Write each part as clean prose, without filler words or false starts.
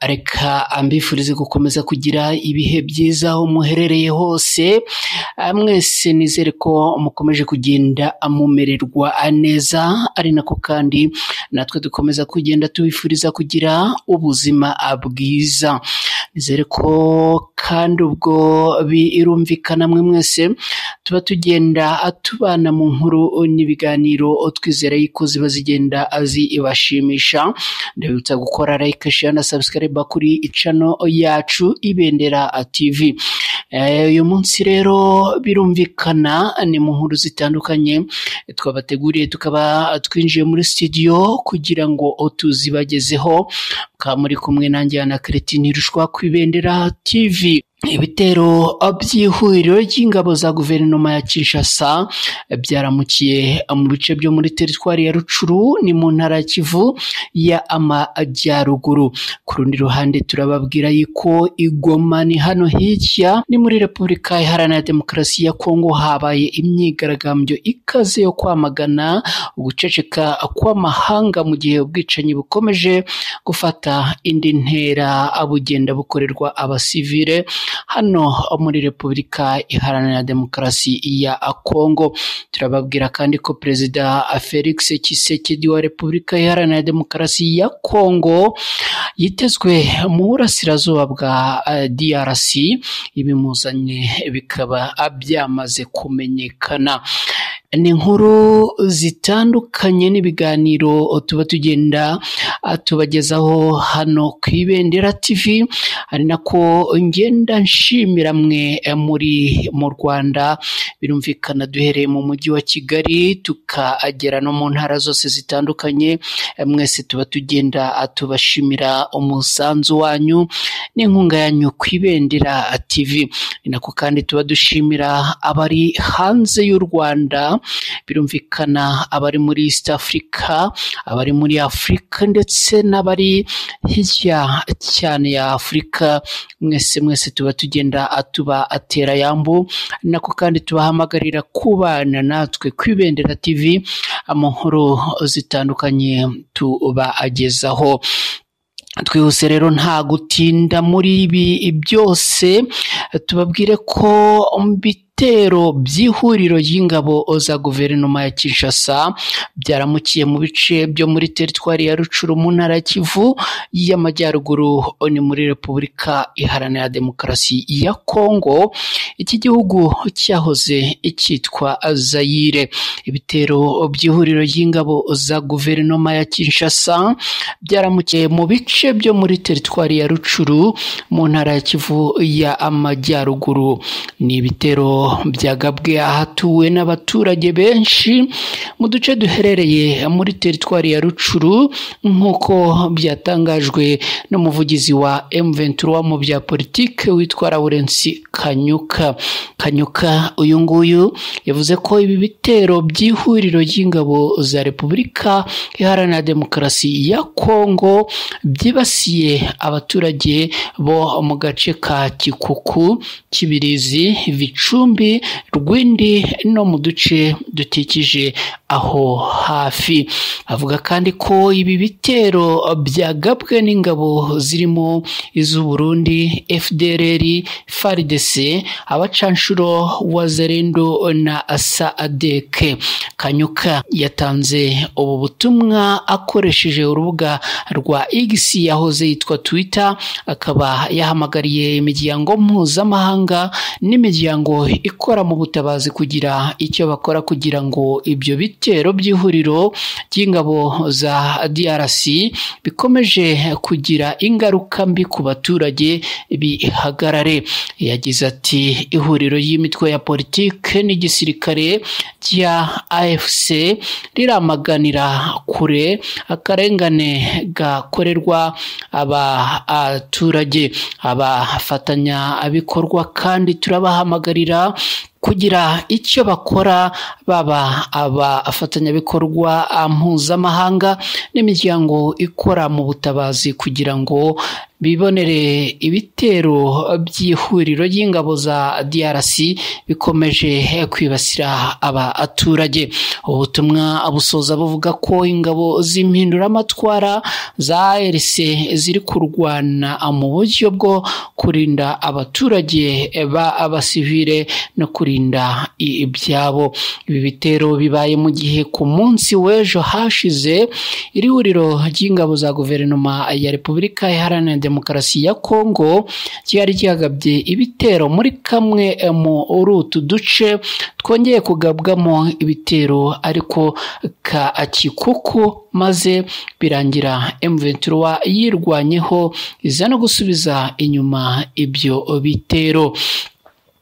Reka ambifurize gukomeza kugira ibihe byiza aho muherereye hose, mwese nizere ko mukomeje kugenda mumererwa neza, ari nako kandi natwe dukomeza kugenda tubifuriza kugira ubuzima bwiza. Nizere ko kandi ubwo birumvikana mwe mwese tuba tugenda tubana mu nkuru n'ibiganiro, twizera yuko ziba zigenda zibashimisha. Ndabibutsa gukora like, share na subscribe kuri channel yacu Ibendera TV. Uyu munsi rero birumvikana ni mu nkuru zitandukanye twabateguriye, tukaba twinjiye muri studio kugira ngo tuzibagezeho. Mukaba muri kumwe nanjye na Keretini Rushwa ku Ibendera TV. Ibitero by'ihuriro ry'ingabo za guverinoma ya Kinshasa byaramukiye mu bice byo muri teritwari ya Rucuru, ni mu ntara ya Kivu ya Amajyaruguru. Ku rundi ruhande turababwira yuko Igoma ni hano hirya, ni muri Repubulika Iharanira Demokarasi ya Kongo, habaye imyigaragambyo ikaze yo kwamagana uguceceka kw'amahanga mu gihe ubwicanyi bukomeje gufata indi ntera bugenda bukorerwa abasivile hano muri Repubulika Iharanira Demokarasi ya Kongo. Turababwira kandi ko Perezida Felix Tshisekedi wa Repubulika Iharanira Demokarasi ya Kongo yitezwe mu burasirazuba bwa DRC, ibimuzanye bikaba byamaze kumenyekana. Ni inkuru zitandukanye n'ibiganiro tuba tugenda tubagezaho hano ku Ibendera TV, ari nako ngenda nshimira mwe muri mu Rwanda. Birumvikana duhereye mu mujyi wa Kigali tukagera no mu ntara zose zitandukanye, mwese tuba tugenda tubashimira umusanzu wanyu n'inkunga yanyu ku Ibendera TV. Ni nako kandi tuba dushimira abari hanze y'u Rwanda, birumvikana abari muri East Africa, abari muri Afurika ndetse n'abari hirya cyane ya Afurika, mwese mwese tuba tugenda tuba atera yambu. Nako kandi tubahamagarira kubana natwe ku Ibendera TV, amahoro zitandukanye tubagezaho. Twihuse rero nta gutinda muri ibi byose, tubabwire ko ibitero by'ihuriro ry'ingabo za guverinoma ya Kinshasa byaramukiye mu bice byo muri teritwari ya Rucuru mu ntara ya Kivu y'Amajyaruguru, ni muri Repubulika Iharanira Demokarasi ya Kongo. Iki gihugu cyahoze cyitwa Zaire. Ibitero by'ihuriro ry'ingabo za guverinoma ya Kinshasa byaramukiye mu bice byo muri teritwari ya Rucuru mu ntara ya Kivu ya Amajyaruguru. Ni ibitero byagabwe ahatuwe n'abaturage benshi mu duce duherereye muri teritwari ya Rucuru, nk'uko byatangajwe n'umuvugizi wa M23 mu bya politike witwa Lawrence Kanyuka. Kanyuka uyu nguyu yavuze ko ibi bitero by'ihuriro ry'ingabo za Repubulika Iharanira Demokarasi ya Kongo byibasiye abaturage bo mu gace ka Kikuku, Kibirizi, Vicumbi, Rwindi no mu duce dukikije aho hafi. Avuga kandi ko ibi bitero byagabwe n'ingabo zirimo iz'u Burundi, FDLR, FARDC, abacanshuro Wazalendo na SADC. Kanyuka yatanze ubu butumwa akoresheje urubuga rwa X yahoze yitwa Twitter, akaba yahamagariye imiryango mpuzamahanga n'imiryango ikora mu butabazi kugira icyo bakora kugira ngo ibyo bitero by'ihuriro ry'ingabo za DRC bikomeje kugira ingaruka mbi ku baturage bihagarare. Yagize ati ihuriro ry'imitwe ya politike n'igisirikare rya AFC riramaganira kure akarengane gakorerwa abaturage, abafatanyabikorwa kandi turabahamagarira kugira icyo bakora, baba abafatanyabikorwa mpuzamahanga n'imiryango ikora mu butabazi kugira ngo bibonere ibitero by'ihuriro ry'ingabo za DRC bikomeje kwibasira abaturage. Ubutumwa busoza buvuga ko ingabo z'impinduramatwara za ARC ziri kurwana mu buryo bwo kurinda abaturage b'abasivile no kurinda ibyabo. Ibi bitero bibaye mu gihe ku munsi w'ejo hashize iri huriro ry'ingabo za guverinoma ya Repubulika Iharanira Demokarasi ya Kongo ryari ryagabye ibitero muri kamwe muri utu duce twongeye kugabwamo ibitero ariko ka Kikuku, maze birangira M23 yirwanyeho iza no gusubiza inyuma ibyo bitero.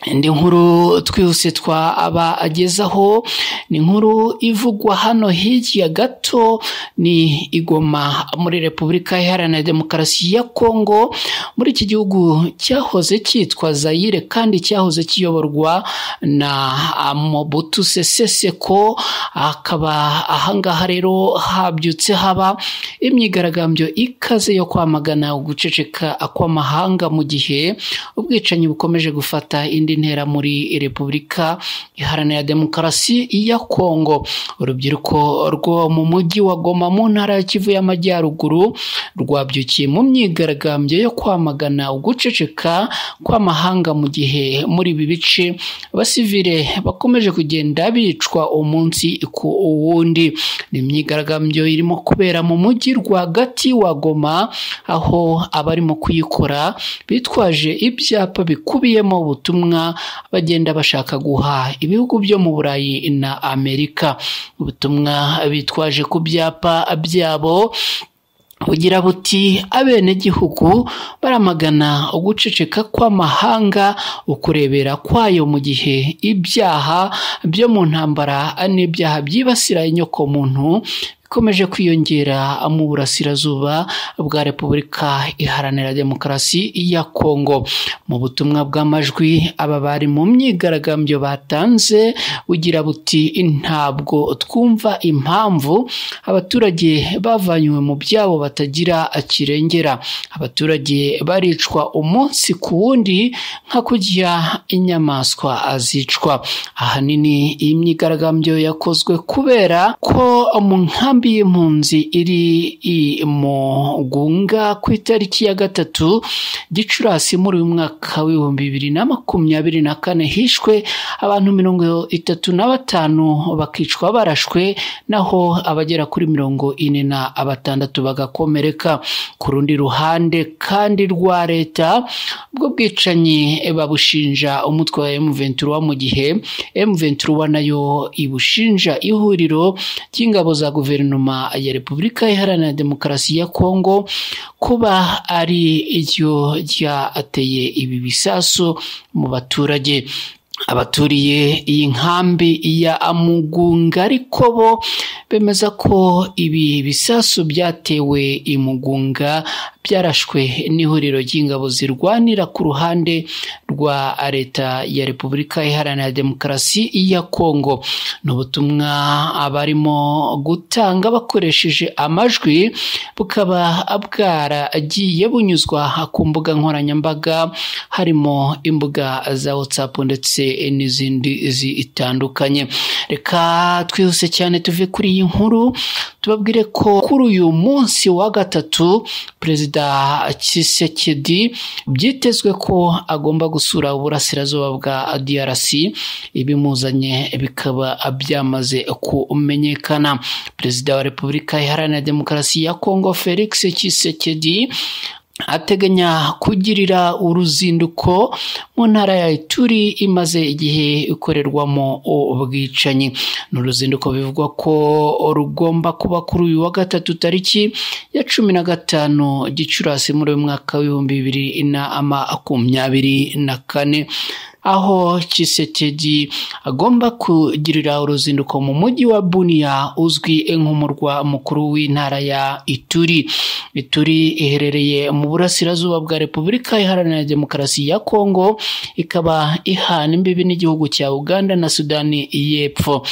Indi nkuru twihuse twabagezaho ni inkuru ivugwa hano hirya gato, ni Igoma muri Repubulika Iharanira Demokarasi ya Kongo. Muri iki gihugu cyahoze cyitwa Zaire kandi cyahoze kiyoborwa na Mobutu Sese Seko, akaba ahangaha rero habyutse haba imyigaragambyo ikaze yo kwamagana uguceceka kw'amahanga mu gihe ubwicanyi bukomeje gufata indi ntera muri Repubulika Iharanira Demokarasi ya Kongo. Urubyiruko rwo mu mujyi wa Goma mu ntara ya Kivu y'Amajyaruguru rwabyukiye mu myigaragambyo yo kwamagana uguceceka kw'amahanga mu gihe muri ibi bice abasivile bakomeje kugenda bicwa umunsi ku wundi. Ni imyigaragambyo irimo kubera mu mujyi rwagati wa Goma, aho abarimo kuyikora bitwaje ibyapa bikubiyemo ubutumwa bagenda bashaka guha ibihugu byo mu Burayi na Amerika. Ubutumwa bitwaje ku byapa byabo bugira buti: abenegihugu baramagana uguceceka kw'amahanga, ukurebera kwayo mu gihe ibyaha byo mu ntambara n'ibyaha byibasira inyokomuntu bikomeje kwiyongera mu burasirazuba bwa Repubulika Iharanira Demokarasi ya Kongo. Mu butumwa bw'amajwi aba bari mu myigaragambyo batanze bugira buti: ntabwo twumva impamvu abaturage bavanywe mu byabo batagira kirengera, abaturage baricwa umunsi ku wundi nka kurya inyamaswa zicwa. Ahanini iyi myigaragambyo yakozwe kubera ko mu nkambi y'impunzi iri i Mugunga ku itariki ya 3 Gicurasi muri uyu mwaka w'2024 hishwe abantu 35 bakicwa barashwe, naho abagera kuri 46 bagakomereka. Ku rundi ruhande kandi rwa leta, ubwo bwicanyi babushinja umutwe wa M23, mu gihe M23 nayo ibushinja ihuriro ry'ingabo za guverinoma ya Repubulika Iharanira Demokarasi ya Kongo kuba ari iryo ryateye ibi bisasu mu baturage. Abaturiye iyi nkambi ya Mugunga ariko bo bemeza ko ibi bisasu byatewe i Mugunga byarashwe n'ihuriro ry'ingabo zirwanira ku ruhande rwa leta ya Repubulika Iharanira Demokarasi ya Kongo. Ni ubutumwa abarimo gutanga bakoresheje amajwi, bukaba bwaragiye bunyuzwa ku mbuga nkoranyambaga harimo imbuga za WhatsApp ndetse n'izindi zitandukanye. Reka twihuse cyane tuve kuri iyi nkuru tubabwire ko kuri uyu munsi wa 3 Perezida Tshisekedi byitezwe ko agomba gusura uburasirazuba bwa DRC, ibimuzanye bikaba byamaze kumenyekana. Perezida wa Repubulika Iharanira Demokarasi ya Kongo Felix Tshisekedi ateganya kugirira uruzinduko mu ntara ya Ituri imaze igihe ikorerwamo ubwicanyi. Ni uruzinduko bivugwa ko rugomba kuba kuri uyu wa 3 tariki ya 15 Gicurasi muri uyu mwaka w'2024, aho Tshisekedi agomba kugirira uruzinduko mu mujyi wa Bunia uzwi nk'umurwa mukuru w'intara ya Ituri. Ituri iherereye mu burasirazuba bwa Repubulika Iharanira Demokarasi ya Kongo, ikaba ihana imbibi n'igihugu cya Uganda na Sudani y'Epfo.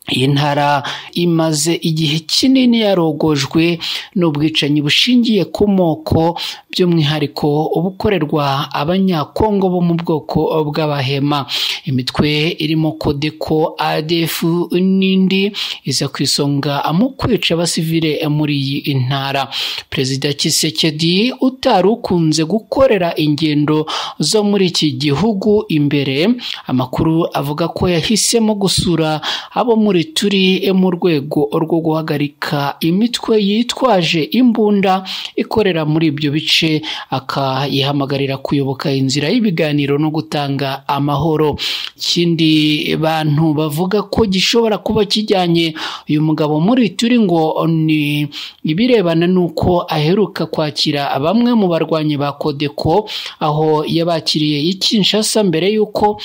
Iyi ntara imaze igihe kinini yarogojwe n'ubwicanyi bushingiye ku moko, by'umwihariko ubukorerwa Abanyakongo bo mu bwoko bw'Abahema. Imitwe irimo Codeco, ADF n'indi iza ku isonga mu kwica abasivile muri iyi ntara. Perezida Tshisekedi utari ukunze gukorera ingendo zo muri iki gihugu imbere, amakuru avuga ko yahisemo gusura abo muri Ituri mu rwego rwo guhagarika imitwe yitwaje imbunda ikorera muri ibyo bice, akayihamagarira kuyoboka inzira y'ibiganiro no gutanga amahoro. Ikindi bantu bavuga ko gishobora kuba kijyanye uyu mugabo muri Ituri ngo ni ibirebana n'uko aheruka kwakira bamwe mu barwanyi ba Codeco, aho yabakiriye i Kinshasa mbere y'uko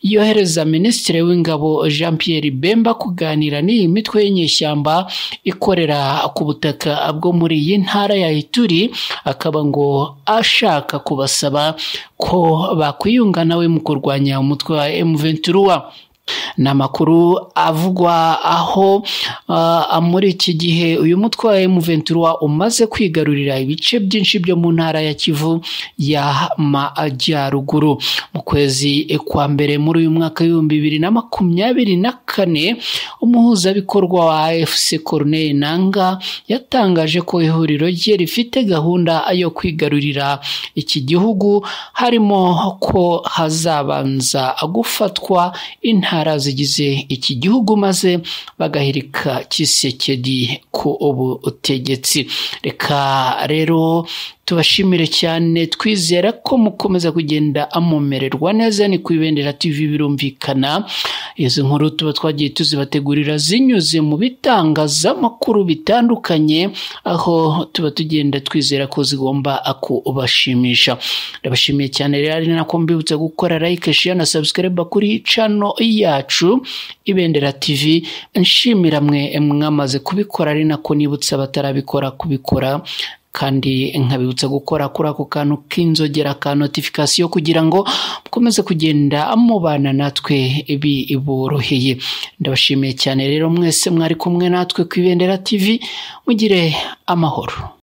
yohereza Minisitiri w'Ingabo Jean Pierre Bemba kuganira n'iyi mitwe y'inyeshyamba ikorera ku butaka bwo muri iyi ntara ya Ituri, akaba ngo ashaka kubasaba ko bakwiyunga nawe mu kurwanya umutwe wa M23. Ni amakuru avugwa aho muri iki gihe uyu mutwe wa M23 umaze kwigarurira ibice byinshi byo mu ntara ya Kivu y'Amajyaruguru. Mu kwezi kwa mbere muri uyu mwaka 2024, umuhuzabikorwa wa AFC Corneille Nangaa yatangaje ko ihuriro rye rifite gahunda yo kwigarurira iki gihugu, harimo ko hazabanza gufatwa intara zigize iki gihugu maze bagahirika Tshisekedi ku ubutegetsi. Reka rero tubashimire cyane, twizera ko mukomeza kugenda amumererwa neza. Ni ku Ibendera TV birumvikana, izi nkuru tuba twagiye tuzibategurira zinyuze mu bitangazamakuru bitandukanye, aho tuba tugenda twizera ko zigomba kubashimisha. Ndabashimiye cyane rero, ari nako mbibutsa gukora like, share na subscribe kuri channel yacu Ibendera TV. Nshimira mwe mwamaze kubikora, ari nako nibutsa abatarabikora kubikora, kandi nkabibutsa gukora kuri ako kantu k'inzogera ka notification kugira ngo mukomeze kugenda mubana natwe biboroheye. Ndabashimiye cyane rero mwese mwari kumwe natwe ku Ibendera TV, mugire amahoro.